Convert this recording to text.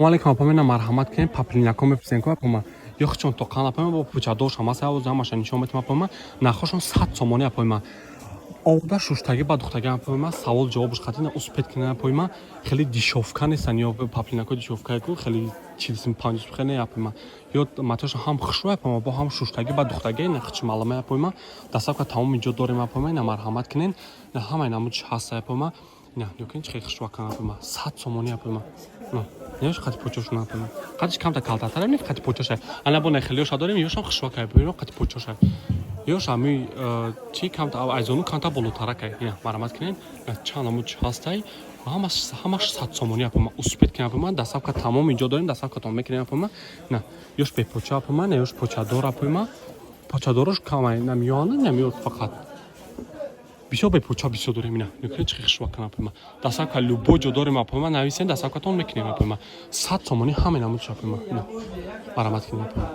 Алейкум, апа, мена марҳамат кунед. Поплинако мепурсем ку, апама, ё хичон тоқан, апама, бо пучадош ҳамаса ҳамаша нишон метам, апама. Нархошон 100 сомонӣ, апоима. Ода шуштагӣ ба духтагӣ, апоима. Савол ҷавобш қатина успеть кунед, апоима. Хеле дешёвка нестан ё поплинако дешёвка ку, хеле 40 сум, 50 сум, хеле не, апоима. Ё матошон ҳам хушрӯ, апоима, бо ҳам шуштагӣ ба духтагӣ, на хичи малама, апоима. Доставка тамоми ҷо дорем, апоима. Ина марҳамат кунед, ҳамаи намудш ҳаста, апоима. Ина ёкин, чӣ хеле хушрӯ, апоима, 100 сомонӣ, апоима. Неш қати почошун, апоима, қадиш камта калтатара не, қати почоша. Ана бо нехелиёша дорем, ёшам хушрӯ, апоима, қати почоша. Ёш ами чи камта айзону камта болотаракай. Ина марҳамат кунед, чанд намуд ҳастай, ҳамаш 100 сомонӣ, апома. Успеть кунед, апома, доставка тамоми ҷо дорем, доставкатон мекунем, апома. На ёш бепоча, апома, на ёш почадор, апоима. Почадорош камай, намёна намё, фақат бисёр бепоча бисёр дорем. Ина нукунед, чӣ хушрӯ кана, апоима. Доставка любой ҷо дорем, апоима. Нависен, доставкатон мекунем, апоима. 100 сомонӣ ҳамаи намудш, апоима. Ина марҳамат кунед, апоима.